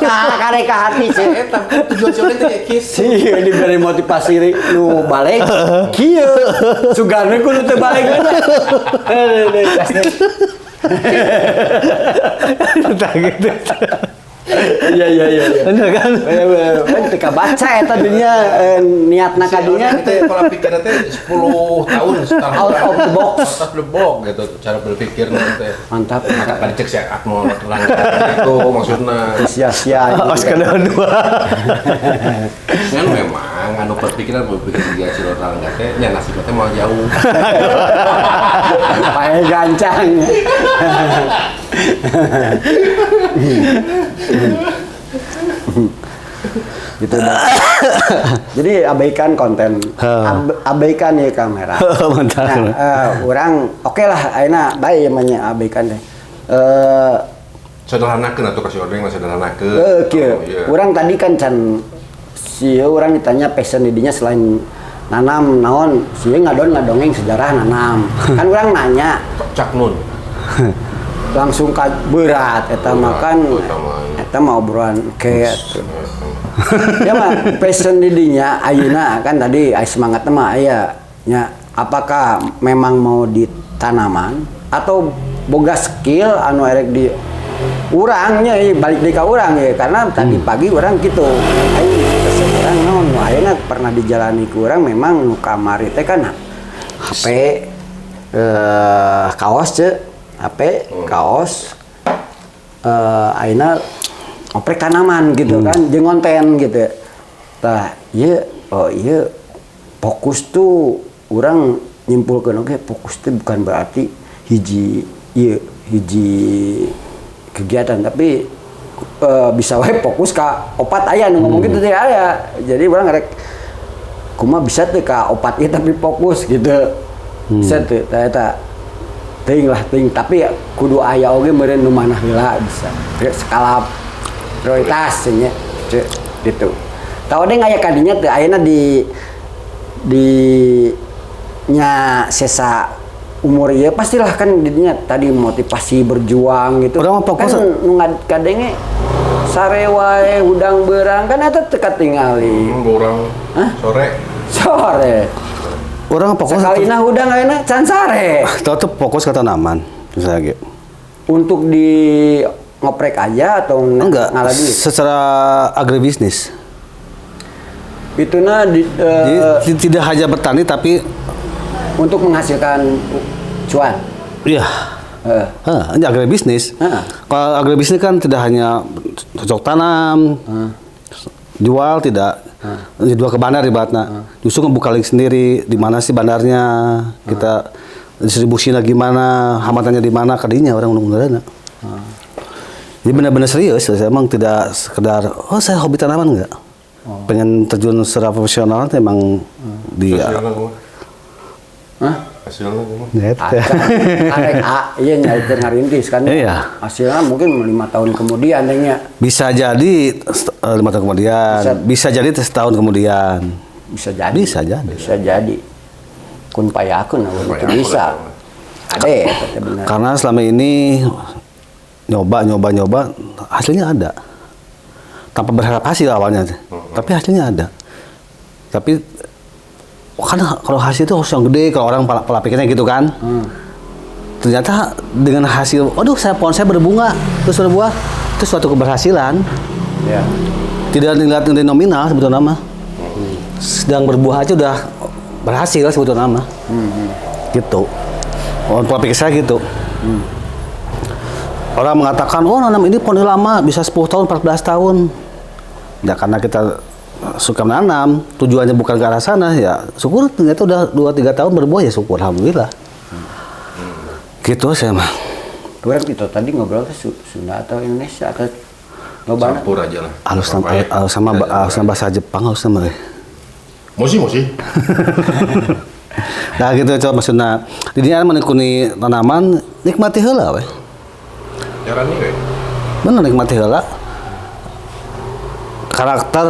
Nah, karek ka hati sih. Eta tujuan si teh kieu. Sih diberi motivasi nu balik kieu. Sugan we kudu teu balik. Tah gitu. Iya. Bener kan? Kan teu baca eta dunya niatna ka dunya teh pola pikirna teh 10 tahun setahun out of the box. Out of the box gitu cara berpikirna teh. Mantap. Maka tadi cek si Atmo terang itu maksudna. Sia-sia. Oscar dua. Kan memang anu berpikiran berpikir dia si Rangga teh nya nasibna teh moal jauh. Pae gancang. Gitu dah. Jadi abaikan konten, abaikan ya kamera. Mantap. Nah, orang oke lah, ayeuna bae namanya abaikan deh. Sederhanakeun atuh kasih ordeng mah sederhanakeun. Kieu. Urang tadi kan can si urang ditanya passion didinya selain nanam naon, si ngadon ngadongeng sejarah nanam. Kan urang nanya Cak Nun. Langsung ka berat eta makan Eta mah obrolan kayak tuh. Ya mah passion di dinya ayeuna kan tadi aya semangatna mah aya nya, apakah memang mau di tanaman atau boga skill anu erek di urangnya ieu balik deui ka urang ya, karena tadi pagi urang gitu aing resep urang naon nu ayeuna pernah dijalani ku urang memang nu kamari teh kan HP, kaos ce HP kaos, ayeuna ngoprek tanaman gitu kan jeung konten gitu. Tah ieu, oh ieu fokus tuh urang nyimpulkeun, oke, fokus tuh bukan berarti hiji ieu hiji kegiatan, tapi bisa wae fokus ka opat. Aya nu ngomong gitu teh aya. Jadi urang rek kumaha bisa teh ka opat ieu tapi fokus gitu, bisa teu? Tah eta teuing lah, teuing, tapi kudu aya oge meureun nu mana heula bisa skala prioritas nya. Ceu, gitu. Tau deh aya kadinya teu ayeuna di nya sesa umur ieu pastilah kan didinya tadi motivasi berjuang gitu. Urang mah fokus. Kan nu kadenge sare wae hudang beurang kan eta teu katingali. Orang sore. Sore. Urang fokus. Sakalina hudang ayeuna can sare. Tahu tuh fokus ke tanaman misalnya gitu. Untuk di ngoprek aja atau Enggak, ngalah duit? Secara agribisnis. Itu nah di, Jadi tidak hanya bertani tapi untuk menghasilkan cuan. Iya. Heeh. Hah, ini agribisnis. Heeh. Kalau agribisnis kan tidak hanya cocok tanam, jual tidak, jual ke bandar ibaratnya. Justru ngebuka link sendiri, di mana sih bandarnya, kita distribusinya gimana, hambatannya di mana, kadinya urang undang. Jadi benar-benar serius, saya emang tidak sekedar, oh saya hobi tanaman, enggak. Pengen terjun secara profesional itu emang di Hasilnya kumaha? Hah? Hasilnya kumaha? Net. Arek A, iya nyari ngarintis kan. Iya. Hasilnya mungkin 5 tahun kemudian nya. Bisa jadi 5 tahun kemudian, Bisa. bisa jadi setahun kemudian. Bisa jadi. Bisa jadi. Bisa jadi. Kun payakun itu Payakun, bisa. eta. Ada ya, eta benar. Karena selama ini nyoba nyoba nyoba hasilnya ada. Tanpa berharap hasil awalnya, tapi hasilnya ada. Tapi kan kalau hasil itu harus yang gede, kalau orang pola, pola pikirnya gitu kan. Ternyata dengan hasil, waduh saya pohon saya berbunga, terus berbuah, itu suatu keberhasilan. Ya. Tidak dilihat dari nominal sebetulnya mah. Sedang berbuah aja udah berhasil sebetulnya mah. Gitu. Oh, pola pikir saya gitu. Orang mengatakan, oh nanam ini pohon lama, bisa 10 tahun, 14 tahun. Ya karena kita suka menanam, tujuannya bukan ke arah sana, ya syukur ternyata udah 2-3 tahun berbuah, ya syukur, alhamdulillah. Gitu saya mah. Urang itu tadi ngobrol ke Sunda atau Indonesia atau lobana? Campur aja lah. Halus sama, Apa ya? halus sama, Kita halus sama bahasa Jepang, halus sama. Mosi mosi. Nah gitu coba maksudnya. Jadi menekuni tanaman, nikmati heula we. Caranya we. Bener, nikmati heula. Karakter,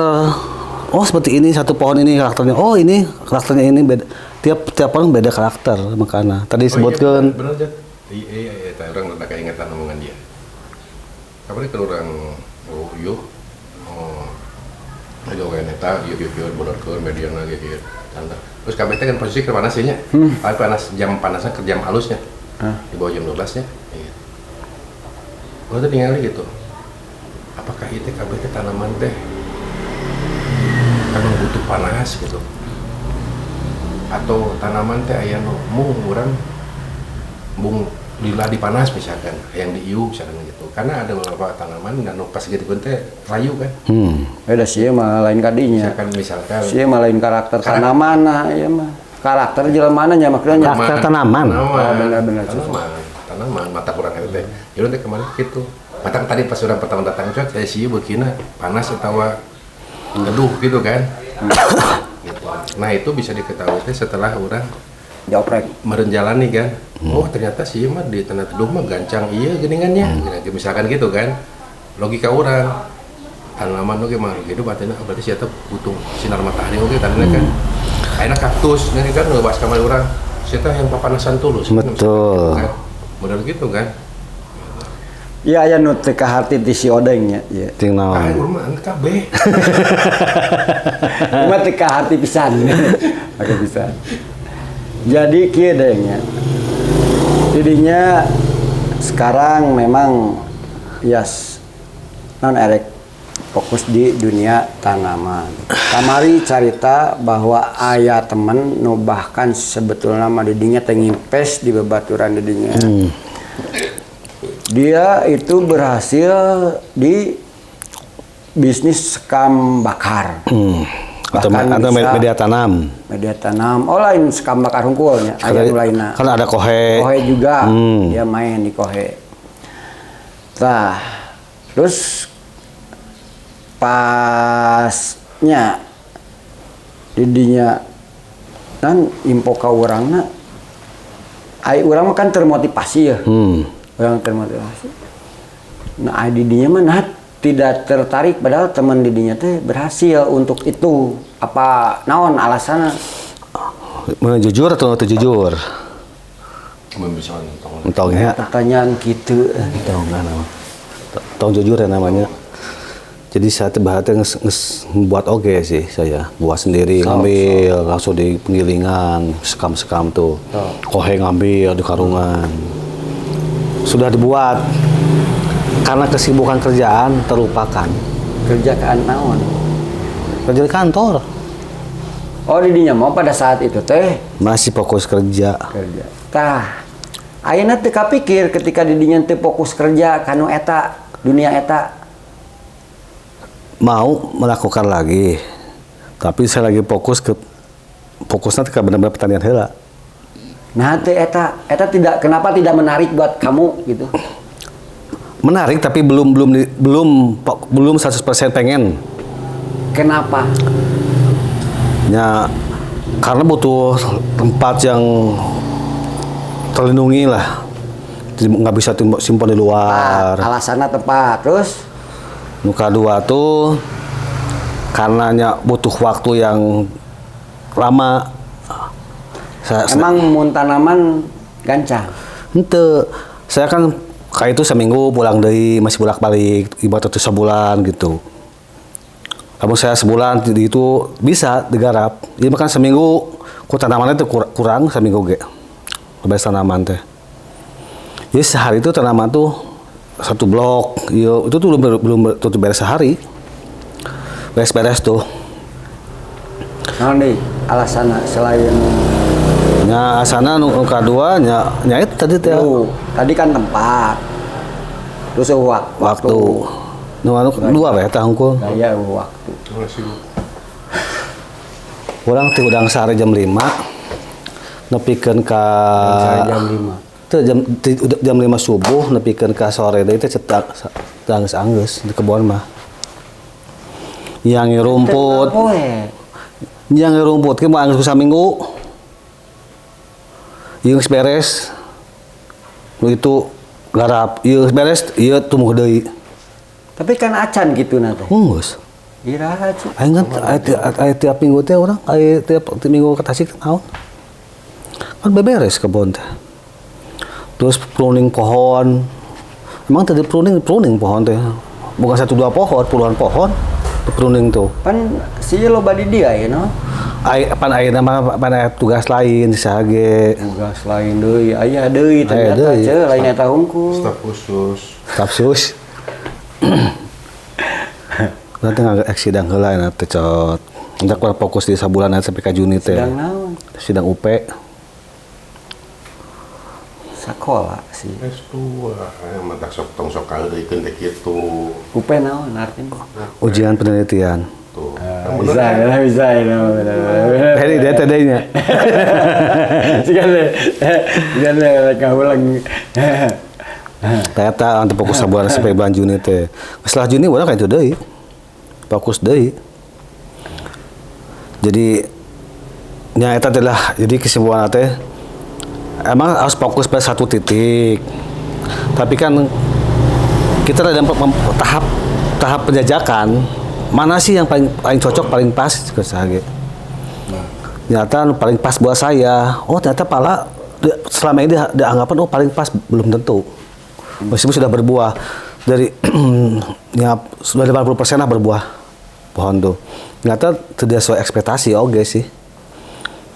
oh seperti ini satu pohon ini karakternya. Oh ini karakternya ini beda. Tiap tiap pohon beda karakter makanya. Tadi Oh, iya, sebutkan bener, bener, Jat. Iya, tadi urang rada keingetan omongan dia. Kapan ke urang, oh yuk, oh, ayo kayak neta, yuk yuk yuk, benerkeun media lagi gitu. Tanda. Terus kabeh teh kan posisi keur panas nya. Tapi panas jam panasnya ke jam halusnya. Di bawah jam 12 nya. Iya. Gua tuh tinggal gitu. Apakah itu kabeh teh tanaman teh emang butuh panas gitu? Atau tanaman teh aya nu mung urang bung lila di panas misalkan, yang di ieu misalkan gitu. Karena ada beberapa tanaman dan nu pas gitu teh layu kan. Beda sih mah lain kadinya. Misalkan misalkan Sih mah lain karakter tanaman nah ieu mah. Karakter jelema nya maksudnya. Karakter tanaman. Tanaman. Oh, benar-benar. Tanaman, tanaman mata kurang eta teh. Jadi teh kemarin gitu. Mata tadi pas urang pertama datang cuaca saya sih begini panas atau teduh gitu kan. Gitu. Nah itu bisa diketahui teh setelah orang Dioprek. merenjalani kan. Oh ternyata sih mah di tanah teduh mah gancang iya geningannya. Misalkan gitu kan. Logika orang tanaman oke mah hidup artinya berarti siapa butuh sinar matahari oke tadinya kan. Akhirnya kaktus ini kan ngebahas kamar orang siapa yang papanasan tulus. Betul. Kan? Model gitu kan. Iya, aya nu teu kaharti ti si Odeng nya, ieu. Ting Ah, naon? urang mah kabeh. Cuma teu kaharti pisan. Oke pisan. Jadi kieu Deng nya. Jadinya sekarang memang yes non erek fokus di dunia tanaman. Kamari carita bahwa aya temen nu bahkan sebetulnya mah didinya teh ngimpes di bebaturan didinya. Dia itu berhasil di bisnis sekam bakar. Atau, Bahkan atau bisa media tanam. Media tanam. Oh, lain sekam bakar hungkulnya, aya nu lainna. Kan ada kohe. Kohe juga. Dia main di kohe. Tah, terus pasnya didinya kan info ka urangna, ai urang mah kan termotivasi ya. Urang termotivasi. Nah, ai didinya mah nah, tidak tertarik, padahal teman didinya teh berhasil untuk itu. Apa naon alasannya? Mana jujur atau tidak jujur? Mun bisa entong. Entong ya. Pertanyaan gitu. Entong kan nama. Tong jujur ya namanya. Jadi saya teh bahatnya nges buat oke sih saya. Buat sendiri, ngambil langsung di penggilingan, sekam-sekam tuh. Kohe ngambil di karungan. Sudah dibuat. Karena kesibukan kerjaan terlupakan. Kerjaan naon? Kerja di kantor. Oh, didinya mau pada saat itu teh Masih fokus kerja. Kerja. Tah, ayeuna teu kapikir ketika didinya teu fokus kerja kanu eta dunia eta? Mau melakukan lagi. Tapi saya lagi fokus ke fokusnya ke benar-benar pertanian heula. Nah, teu eta eta tidak, kenapa tidak menarik buat kamu gitu? Menarik, tapi belum belum belum belum 100% pengen. Kenapa? Ya karena butuh tempat yang terlindungi lah. Jadi nggak bisa simpan di luar. Ah, alasannya tepat. Terus? Nu kadua tuh karenanya butuh waktu yang lama. Emang mun tanaman gancang? Ente, saya kan kayak itu seminggu pulang dari masih bolak-balik, ibarat itu sebulan gitu. Kamu saya sebulan di itu bisa digarap. Jadi makan seminggu, ku tanamannya itu kurang seminggu ge. Beres tanaman teh. Jadi sehari itu tanaman tuh satu blok, yo, itu tuh belum belum tutup beres sehari. Beres-beres tuh. Naon deui alasanna selain Nya asana nu kadua nya nya itu tadi teh. Tuh, tadi kan tempat. Terus Waktu. waktu. Nu anu dua we eta hungkul. Gaya waktu. Ulah sibuk. Urang ti udang sare jam 5 nepikeun ka Sare jam 5. Teu jam ti, jam 5 subuh nepikeun ka sore deui teh cetak geus anggeus di kebon mah. Yang rumput. Poe. Yang rumput ke mah anggeus saminggu. Ieu geus beres. Nu itu garap, ieu geus beres, ieu tumbuh deui. Tapi kan acan gitu na teh. Geus. Iraha cu? Aing kan aya tiap minggu teh urang, aya tiap minggu ke Tasik naon. Kan beberes kebon teh. Terus pruning pohon. Emang tadi pruning pruning pohon teh. Bukan satu dua pohon, puluhan pohon pruning tuh. Pan si loba di dia ya no. Ai pan ayeuna mah pan aya tugas lain sage. Tugas lain deui, aya deui Aya ternyata deui. ce lain eta hungkul. Staf khusus. Staf sus. Nanti nggak ek sidang heula na teh cot. Nanti kurang fokus di sabulan sampai ka Juni teh. Sidang naon? Sidang UP. Sakola sih. S2, mah tak sok tong sok kaleuikeun teh kitu. UP naon artinya? Ujian penelitian. Tuh. Kan Bisa bener. ya, bisa ya. Heri dia teh nya. Jika deh, jika deh, kaulang. Ternyata nanti fokus sabulan sampai bulan Juni teh. Setelah Juni urang kayak itu deui. Fokus deui. Jadi nya eta teh lah, jadi kesimpulan teh emang harus fokus pada satu titik. Tapi kan kita ada tahap tahap penjajakan, mana sih yang paling paling cocok, paling pas ke saya. Ternyata anu paling pas buat saya, oh ternyata pala selama ini dianggapan oh paling pas belum tentu. Meskipun sudah berbuah dari ya sudah 80% lah berbuah pohon tuh. Ternyata tidak sesuai ekspektasi oke sih.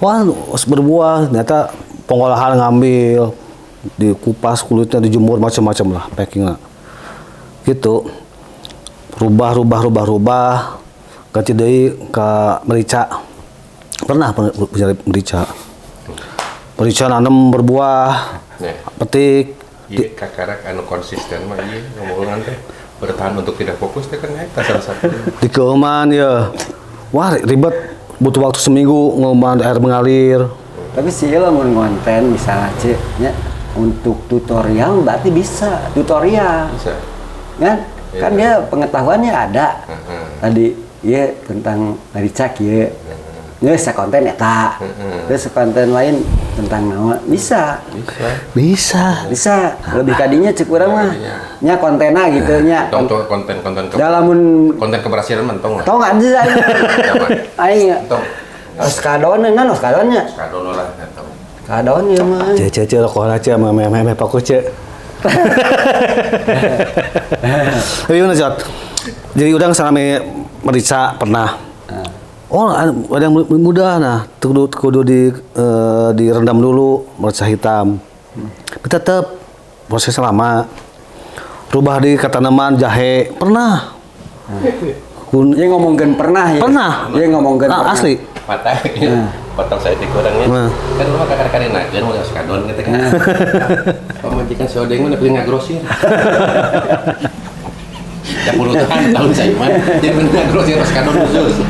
Wah, berbuah, ternyata pengolahan ngambil, dikupas kulitnya, dijemur macam-macam lah packingnya. Gitu. Rubah, rubah, rubah, rubah. Ganti deui ke merica. Pernah punya merica. Merica nanam berbuah, petik. Iya, kakarak anu konsisten mah iya ngomong teh bertahan untuk tidak fokus teh kan eta salah satu. Di keuman ya. Wah, ribet, butuh waktu seminggu ngeuman air mengalir. Tapi sih lamun ngonten misalnya cek nya untuk tutorial berarti bisa tutorial. Bisa. Kan? Iya. Kan dia pengetahuannya ada. Heeh. Tadi ya tentang merica kieu. Ya konten eta. Terus konten lain tentang naon bisa. Bisa. Bisa. Bisa. Lebih kadinya cek urang mah. Nya kontenna gitu nya. Tong tong konten-konten ke Dalamun konten keberhasilan mah tong lah. tong aja aing. Aing. Tong. Oskadon kan oskadonnya. Oskadon lah tong. Kadon ya mah. Cek cek cek rokok aja mah meh meh fokus cek. Tapi gimana Jod? Jadi udang selama merica pernah. Oh, ada yang mudah nah, kudu kudu di direndam dulu merica hitam. Tapi tetap prosesnya lama. Rubah di tanaman jahe pernah. Dia ngomongin pernah ya. Pernah. Dia ngomongin nah, pernah. Asli. Mata, potong saya kurangnya. Kan lu mah kakak-kakak nagen mau oskadon gitu kan. Pamajikan si Odeng mah nepi ngagrosir. 10 tahun saya mah jadi bener ngagrosir oskadon khusus.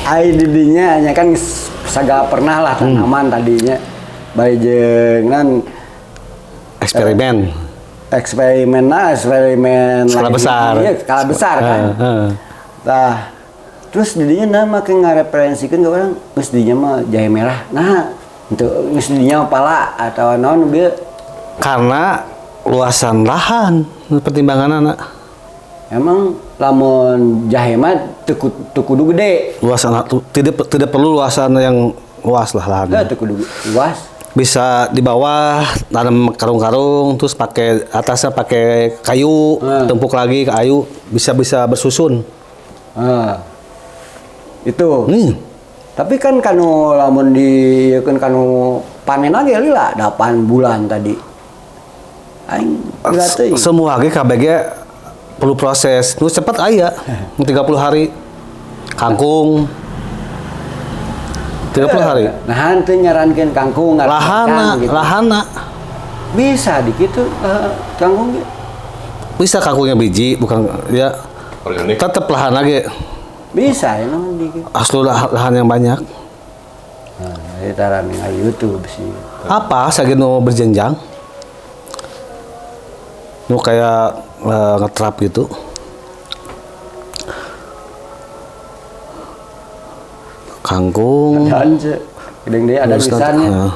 Ai didinya nya kan sagala pernah lah tanaman tadinya. Bari jeung nan eksperimen. Eksperimen nah, eksperimen skala besar. Iya, skala besar kan. Nah, terus didinya nah make ngareferensikeun ke orang geus didinya mah jahe merah. Nah, untuk geus didinya mah pala atau naon bieu. Karena luasan lahan pertimbangan anak. Emang lamun jahe mah teu kudu gede. Luasan tidak perlu luasan yang luas lah lahannya. Teu kudu luas. Bisa di bawah tanam karung-karung terus pakai atasnya pakai kayu, tumpuk lagi ke kayu, bisa bersusun. Itu. Tapi kan kanu lamun di kan kanu panen lagi lila 8 bulan tadi. Aing teuing. Semua ge KBG perlu proses. Nu cepet aya 30 hari. Kangkung 30 hari. Nah, henteu nyarankeun kangkung lahana, gitu. Lahana. Bisa di kitu kangkung ge. Bisa kangkungnya biji bukan ya. Organik. Tetap lahan lagi. Bisa ya naon di kitu. Asli lahan yang banyak. Nah, eta rame YouTube sih. Apa saged nu berjenjang? Nu kayak ngetrap gitu. Kangkung. Ada misalnya.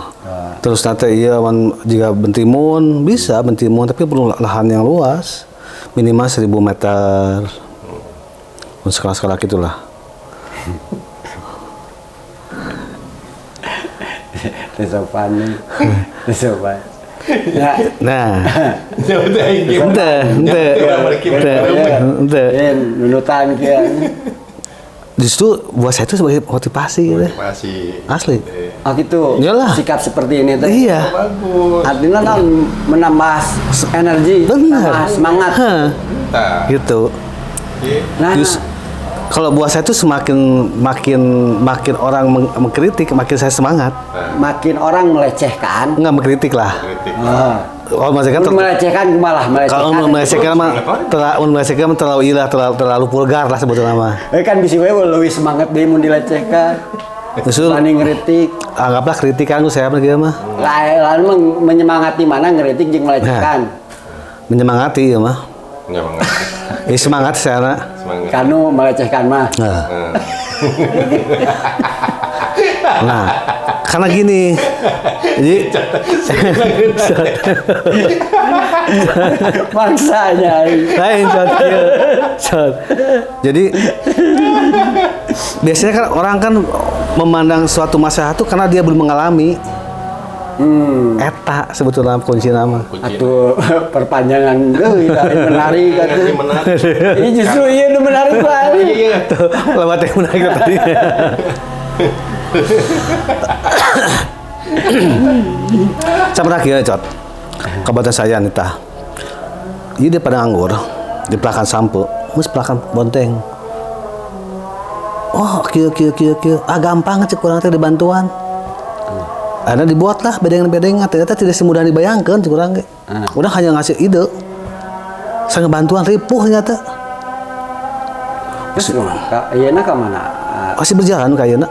Terus nanti iya jika bentimun bisa bentimun tapi perlu lahan yang luas minimal 1000 meter. Skala-skala gitulah. Tesopan nih. Tesopan. Nah. Ente. Justru buat saya itu sebagai motivasi gitu. Motivasi. Asli. Oh gitu. Iyalah. Sikap seperti ini teh. Iya. Bagus. Artinya kan menambah energi, menambah semangat. Nah. Gitu. Nah, kalau buat saya itu semakin makin orang mengkritik, makin saya semangat. Makin orang melecehkan. Enggak mengkritik lah. Mengkritik. Oh, maksudnya kan melecehkan malah melecehkan. Kalau melecehkan mah terlalu terlalu ilah, terlalu vulgar lah sebetulnya mah. Kan bisi we leuwih semangat deui mun dilecehkan. Justru banding ngeritik. Anggaplah kritikan saya mah gitu mah. Lah menyemangati mana ngeritik jeung melecehkan. Nah, menyemangati ya mah. Menyemangati. Ya, semangat saya nak. Semangat. Kanu melecehkan mah. Nah. Nah, karena gini. Jadi maksanya. Lain cot. Jadi biasanya kan orang kan memandang suatu masalah itu karena dia belum mengalami. Eta sebetulnya kunci nama. Kunci. Atau perpanjangan deui lain menarik atuh. Ini menarik. Ini justru iya nu menarik lah. Iya. Tuh, lewat yang menarik tadi. Sama kieu, Cot. Kabatas saya nih tah. Ieu di padang anggur, di pelakan sampo, geus pelakan bonteng. Oh, kieu kieu kieu kieu. Ah, gampang cek urang teh dibantuan. Akhirnya dibuatlah bedeng-bedeng, ternyata tidak semudah dibayangkan cek urang ge. Urang hanya ngasih ide. Saya ngebantuan ripuh ternyata. Terus kumaha? Ka ayeuna ka mana? Masih berjalan kayaknya.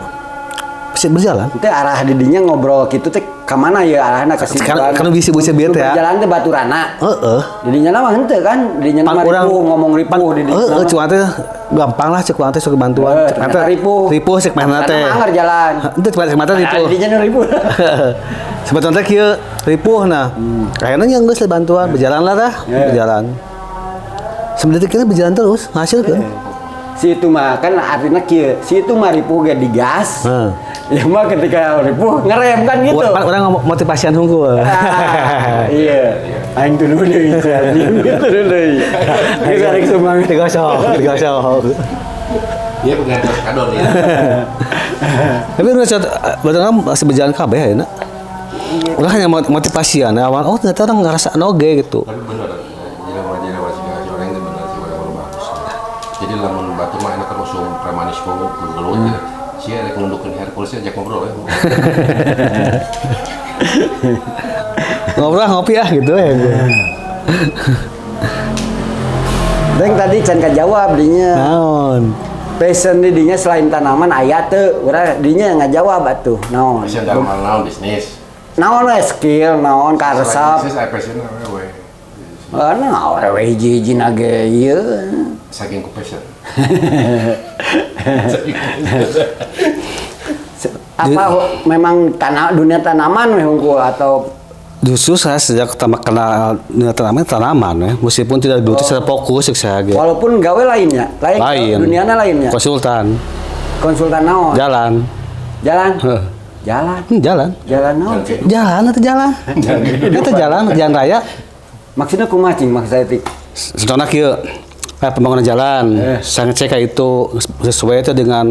Masih berjalan. Itu arah didinya ngobrol gitu teh ka mana ya arahna ke situ? Kan- kan bisi-bisi bieu teh ya. Berjalan teh baturana. Heeh. Didinya mah henteu kan, didinya mah ripuh ngomong ripuh di dinya. Heeh, cuma teh gampang lah cek urang teh sok bantuan. Eh, Cek ternyata ripuh. Ripuh cek mana teh. Karena mah jalan. Henteu cek mana ripuh. Nah, didinya nu ripuh. Sebetulnya teh kieu ripuh nah. Kayaknya yang geus bantuan berjalan lah dah, berjalan. Sebenarnya kita berjalan terus, ngasilkeun. Si itu mah kan artinya kieu, si itu mah ripuh ge digas. Heeh. Ya mah ketika ripuh ngerem kan gitu. Orang motivasian hungkul. Ah, iya. Aing tuluy deui anjing. Tuluy deui. Geus arek semangat. Digosok, digosok. Iya pengganti kadon ya. Tapi udah cot, betul masih berjalan kabeh ya, nak. Udah hanya motivasian awal, oh ternyata orang ngerasa oge gitu. Tapi bener, jadi wajib orang itu bener sih orang bagus. Jadi lamun batu mah enak terus premanisme gelut gitu. Sia rek ngundukeun Hercules ajak ngobrol ya. Ngobrol ngopi ah gitu ya. Deng tadi can kajawab dinya. Naon? Passion di dinya selain tanaman aya teu, urang dinya ngajawab atuh. Naon? Passion dalam hal naon bisnis. Naon we skill, naon Selain karesep. bisnis aya passion we. Ah, naon we hiji-hiji ge ieu. Saking ku passion. Apa memang tanah dunia tanaman we hungkul atau Justru saya sejak pertama kenal dunia tanaman tanaman ya, meskipun tidak dulu secara fokus saya gitu. Walaupun gawe lainnya, lain, Lain. duniana lainnya. Konsultan, Konsultan naon? jalan. Jalan. Heeh. Jalan. Jalan. Jalan naon? Jalan atau jalan? Itu jalan, jalan raya. Maksudnya kumaha cing maksud saya tik? Contohnya kieu, kayak pembangunan jalan, saya ngecek kayak itu sesuai itu dengan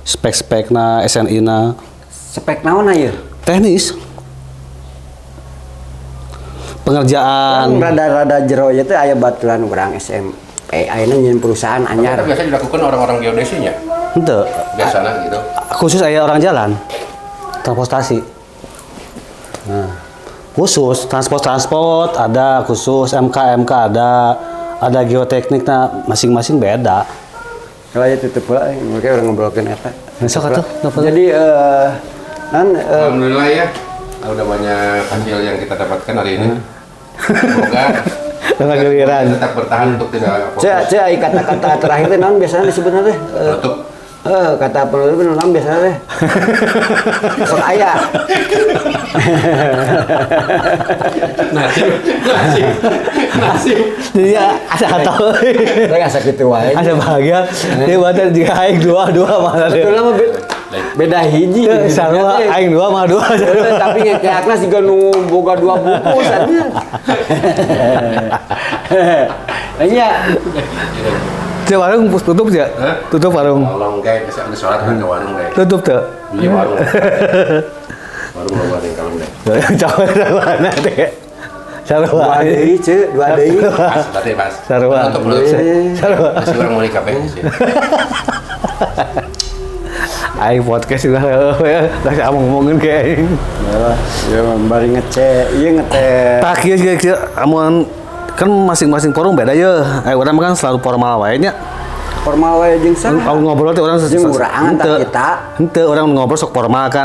spek-spek na SNI na Spek naon aya? Teknis. Pengerjaan. Rada-rada jero ieu teh aya baturan urang SMP, ayeuna nyieun perusahaan anyar. Tapi biasa dilakukan orang-orang geodesinya. Henteu. Biasanya gitu. Khusus aya orang jalan. Transportasi. Nah. Khusus transport-transport ada khusus MK MK ada geoteknik nah masing-masing beda. Kalau ya tutup pula, mereka orang ngobrolkeun eta. Besok atuh, ngobrol. Jadi Alhamdulillah ya, udah banyak hasil yang kita dapatkan hari ini. Semoga Dengan giliran. tetap bertahan untuk tidak fokus. Cek, cek, kata-kata terakhir teh naon biasanya disebutna teh? Penutup. Kata penutup naon biasanya teh? Sok aya. Nasib, nasib, nasib. Jadi ya, asa atau Saya nggak sakit wae. asa bahagia. Dia buat jika aing dua dua malah deh. Betul mah beda hiji. Sarua aing dua mah dua. Betul, tapi ngekekna siga nu boga dua buku saja. Nya. Cek warung tutup ya? Tutup warung. Tolong kayak bisa ada sholat kan ke warung deh. Tutup tuh. Beli warung. Warung lo warung kalau deh. Coba mana deh. Sarua. Dua deui, ceu, dua deui. Pas, berarti pas. Sarua. Tutup dulu. Sarua. Masih orang mulai kafe sih. Aing podcast juga ya, lah ngomongin kayak aing. Ya bari ngecek, ieu ngeteh. Tak kieu kieu kieu amun kan masing-masing forum beda ya. Urang kan selalu formal wae nya. Formal wae jeung saha? Kalau ngobrol teh urang Jeung urang tah kita. Henteu urang ngobrol sok formal kan.